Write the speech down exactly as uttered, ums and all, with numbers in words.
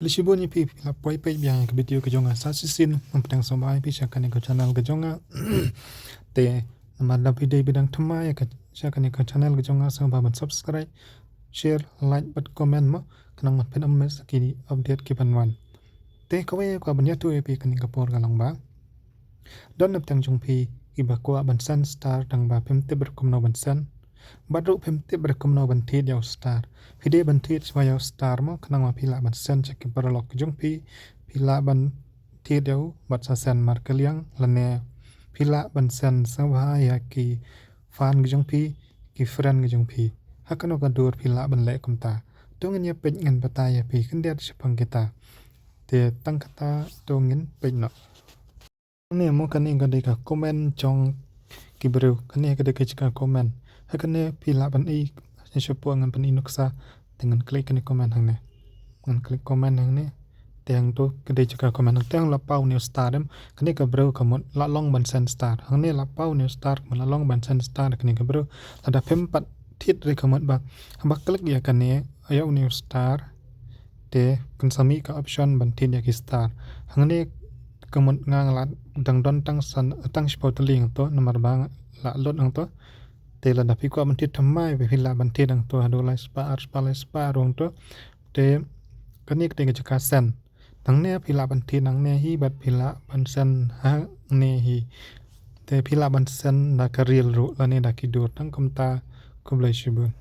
Khublei shibun ïa phi, phi la poi peit biang ïa ka video ka jong nga sa shisien. Ngam pdiang sngewbha ïa phi sha kane ka channel ka jong nga. Te namar lada phi dei ba dang thymmai ïa ka sha kane ka channel ka jong nga, sngewbha ban subscribe, share, like bad comment mo, khnang ban phin ym miss ki update ki ban wan. Te kawei ka ban ïathuh ïa phi kane ka por ka long ba don napdeng jong phi kiba kwah ban send star tang ba phim tip re kumno ban send. Bad ruh phim tip re kumno ban thied ïa u star. Phi dei ban thied shuwa ïa u star mo, khnang ba phi lah ban send sha ki paralok jong phi. Phi lah ban thied ïa u bad sa send markylliang lane phi lah ban send sngewbha ïa ki fan ki jong phi, ki friend ki jong phi. Ha kano ka dur phi lah ban leh kumta? To ngin ïa peit, ngan batai ïa phi khyndiat shaphang kita. Te tang kata to ngin peit noh. Hangne mo, kane ka dei ka comment jong ki briew. Kane ka dei ka jaka comment. Ha kane phi lah ban i, sha shapoh ngan pyni nuksa. Te ngan click kane comment hangne. Ngan click comment hangne. Te hangto ka dei jaka comment. Hangto la paw new star em. Kane ka briew ka mut la long ban send star. Hangne la paw new star, ka mut la long ban send star kane ka briew. Lada phim pat thied re ka mut ba, haba click ïa kane, ïa u new star, te kan sa mih ka option ban thied ïa ki star. Hangne ka mut nga la dang don tang san, tang shiphew tylli hangto, namar ba la load hangto. Te lada phi kwah ban thied thymmai, phi lah ban thied hangto haduh lai spah, ar spah, lai spah ruh hangto. Te kane ka dei ka jaka send. Hangne phi lah ban thied hangne hi bad phi lah ban send hangne hi. Te phi lah ban send da ka reel ruh lane da ki dur. Tang kumta, khublei shibun.